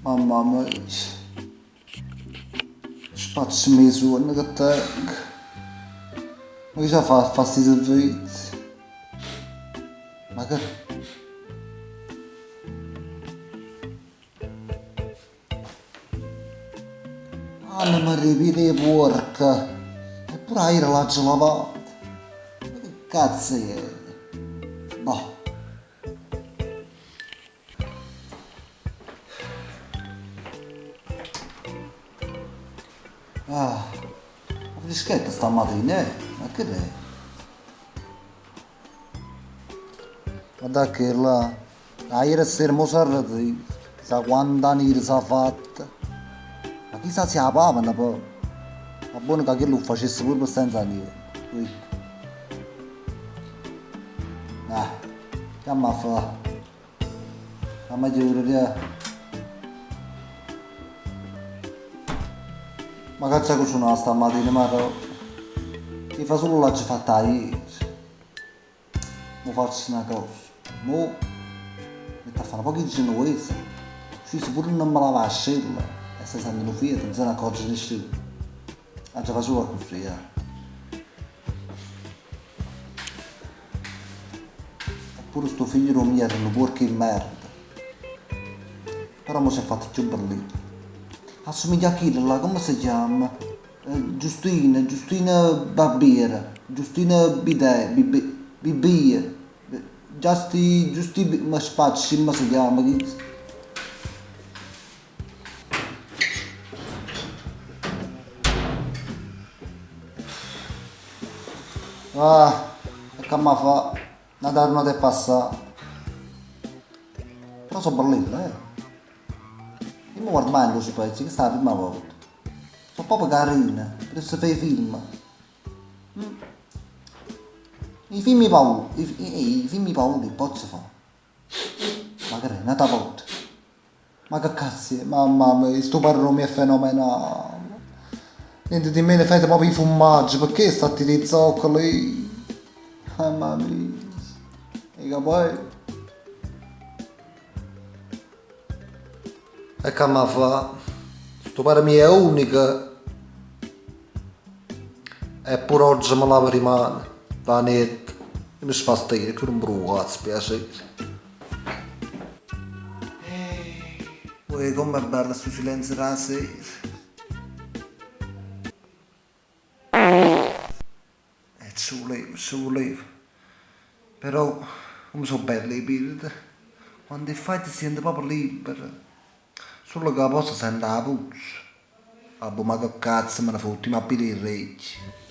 Mamma mia. Spacciami 'e suonno che tengo. Ma chi ce 'a fa a fa sti servizi? Ma che. Anema d' 'e piede 'e puorco! Eppure ajere l'aggio lavato. Ma che cazzo è? Boh. Ah, 'a frischetta stammatina, eh? Ma che d'è? Guarda chella, ajere sera mo s'arretira, chissà quanta nera s'ha fatta. Ma chissà si 'a pavano poi. Va buono ca chella 'o facesse pure pe senza niente. Quindi. Ah, che amma fa? Amma chiudere. Ma che c'è cucinà stammatina, Marò? I fasul l'aggio fatta ajere. Mo faccio na cosa, mo metto a fa nu poco 'e genuvese, accussì si pure nun me lavo 'a scella e se sente nu fieto nun se ne accorge nisciuno. Aggia fa sulo accussì, ja. Eppure stu figlio d' 'o mio era nu puorco 'e merda. Però mo s'è fatto cchiù bellillo. Assumiglia a chillo là, comme se chiamma? Giustina, Giustina Barbiere, Giustina Bidè, Bibie, Giusti, Giusti, ma spaccimm si chiama chist. Ah, e c'amma fa? N'ata jurnata è passata. Però so' bellillo, eh. Io me guardo mai 'int' 'o specchio, chesta è 'a primma volta. So' proprio carino, putesse fa 'e film. I film 'e paura, i film 'e paura 'e pozzo fa. Ma che è, n'ata vota? Ma che cazzo è? Mamma mia, stu padrone mio è fenomenale. Niente di meno fete proprio 'e fummaggio, pecché sta a tirà 'e zoccole? Mamma mia, 'e capito? E c'amma fa? Stu pare mio è unico e pure oggi me lavo 'e mani, va niente, io mi sfastidio, chiù nun pruvo 'o cazzo, piacere. Uè comm'è bello stu silenzio d' 'a sera. E ce vulev, ce vulev. Però comme so' belle 'e pierde. Quando 'e fai te siente proprio libero. Sulo ca po' se sente 'a puzza. Vabbuò ma che cazzo me ne fotte, io m'appilo 'e recchie.